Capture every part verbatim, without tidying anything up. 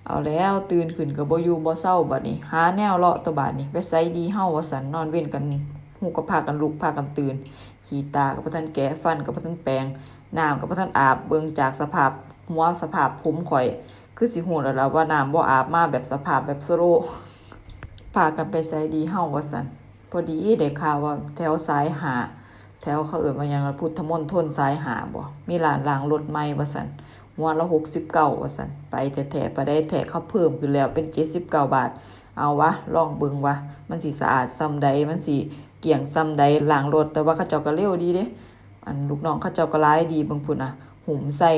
เอาแล้ว ตื่นขึ้นก็บ่อยู่บ่เซา บัดนี้หาแนวเลาะตัว บาดนี้ไปไสดีเฮา ว่าซั่น นอนเว็นกัน ฮู้ก็พากันลุก พากันตื่น ขี้ตาก็บ่ทันแกะ ฟันก็บ่ทันแปรง น้ำก็บ่ทันอาบ เบิ่งจากสภาพหัว สภาพผมข่อย คือสิฮู้แล้วล่ะว่าน้ำบ่อาบมา แบบสภาพแบบโซโล พากันไปไสดีเฮา ว่าซั่น พอดีได้ข่าวว่าแถวสายห้า แถวเขาเอิ้นว่าหยังล่ะ พุทธมณฑลสายห้าบ่ มีร้านล้างรถใหม่ ว่าซั่น หัวละหกสิบเก้า ว่าซั่น ไปแท้ๆ ไปได้แท้ เขาเพิ่มขึ้นแล้วเป็นเจ็ดสิบเก้าบาท เอาวะ ลองเบิ่งว่ามันสิสะอาดส่ำใด มันสิเกลี้ยงส่ำใด ล้างรถ แต่ว่าเขาเจ้าก็เร็วดีเด้ อันลูกน้องเขาเจ้าก็หลายดี เบิ่งพุ้นน่ะ หุ้มใส่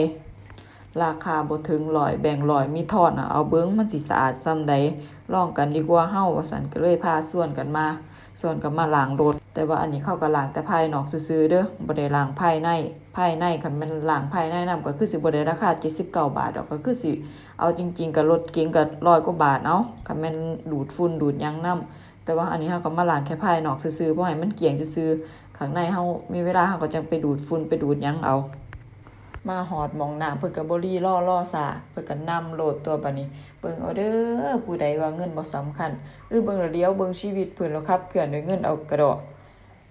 ราคาบ่ถึงร้อย แบงค์ร้อยมีทอนน่ะ เอาเบิ่งมันสิสะอาดส่ำใด ลองกันดีกว่าเฮา ว่าซั่น ก็เลยพาชวนกันมา ชวนกันมาล้างรถ แต่ว่าอันนี้เขาก็ล้างแต่ภายนอกซื่อๆเด้อ บ่ได้ล้างภายใน ภายใน คันแม่นล้างภายในนำ ก็คือสิบ่ได้ราคาเจ็ดสิบเก้าบาทดอก ก็คือสิเอาจริงๆ ก็รถเก๋งก็ร้อยกว่าบาท เอ้า คันแม่นดูดฝุ่นดูดหยังนำ แต่ว่าอันนี้เฮาก็มาล้างแค่ภายนอกซื่อๆ บ่ให้มันเกลี้ยงซื่อๆ ข้างในเฮามีเวลาเฮาก็จั่งไปดูดฝุ่นไปดูดหยังเอา มาฮอดหม่องน้ำ เพิ่นก็บ่รีรอรอซ้า เพิ่นก็นำโลดตั๊ว บัดนี้ เบิ่งเอาเด้อ ผู้ใดว่าเงินบ่สำคัญ หรือเบิ่งแล้วเหลียวเบิ่งชีวิตเพิ่นแล้วขับเคลื่อนด้วยเงินเอากระดอก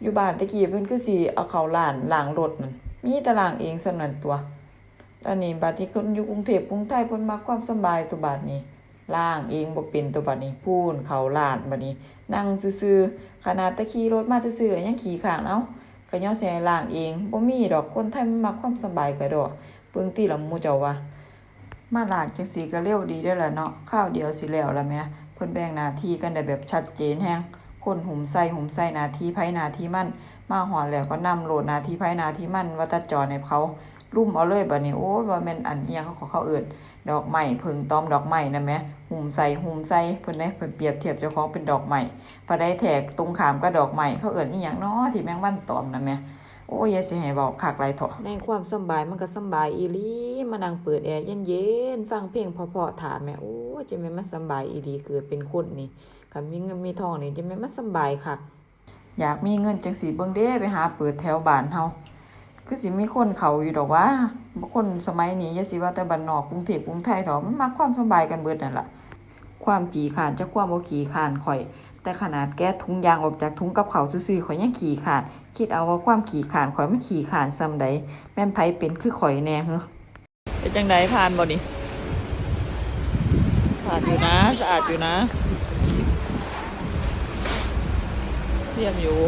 อยู่บ้านแต่กี้เพิ่นคือสิเอาเข้าร้านล้างรถนั่น มีแต่ล้างเองส่ำนั้นตั๊ว อันนี้บัดนี้คนอยู่กรุงเทพฯกรุงไทย เพิ่นมักความสำบายตั๊ว บัดนี้ ล้างเองบ่เป็นตั๊ว บัดนี้ พู้นเข้าร้าน บัดนี้ นั่งซื่อๆ ขนาดแต่ขี่รถมาซื่อๆ ยังขี้คร้าน เอ้า ก็ย้อนสิให้ล้างเอง บ่มีดอก คนไทยมันมักความสำบายกระดอก เบิ่งติล่ะหมู่เจ้าว่า มาล้างจั่งซี้ก็เร็วดีเด้อล่ะเนาะ คราวเดียวสิแล้วล่ะแหม เพิ่นแบ่งหน้าที่กันได้แบบชัดเจนแฮง คนหุ้มใส่ หุ้มใส่ หน้าที่ไผหน้าที่มัน มาฮอดแล้วก็นำโลด หน้าที่ไผหน้าที่มัน ว่าแต่จอดให้เขา ลุมเอาเลยบัดนี้ โอ้ย ว่าแม่นอันอิหยังเขาก็เขาเอิ้น ดอกไม้ เผิงตอมดอกไม้นั่นแหม หุ้มใส่ หุ้มใส่ เพิ่นเด้ เพิ่นเปรียบเทียบเจ้าของเป็นดอกไม้ ผู้ใดแท้ตรงข้ามกับดอกไม้ เขาเอิ้นอิหยังน้อ ที่แมงวันตอมนั่นแหม โอ้ย อย่าสิให้เว้าคักหลายเถาะ ในความสำบายมันก็สำบายอีหลี มานั่งเปิดแอร์เย็นๆ ฟังเพลงเพราะๆ ท่าแหม โอ้ย จั่งแม่นมันสำบายอีหลี เกิดเป็นคนนี่ คันมีเงินมีทองนี่ จั่งแม่นมันสำบายคัก อยากมีเงินจั่งซี้ เบิ่งเด้ ไปหาเปิดแถวบ้านเฮา คือสิมีคนเข้าอยู่ดอกหวา คนสมัยนี้ อย่าสิว่าแต่บ้านนอก กรุงเทพฯกรุงไทยเถาะ มันมักความสำบายกันเบิดนั่นล่ะ ความขี้คร้านจักความบ่ขี้คร้านข่อย แต่ขนาดแกะถุงยางออกจากถุงกับข้าวซื่อๆ ข่อยยังขี้คร้าน คิดเอาว่าความขี้คร้านข่อยมันขี้คร้านส่ำใด แม่นไผเป็นคือข่อยแน่หึ เป็นจั่งใด ผ่านบ่นี่ ผ่านอยู่นะ สะอาดอยู่นะ เยี่ยมอยู่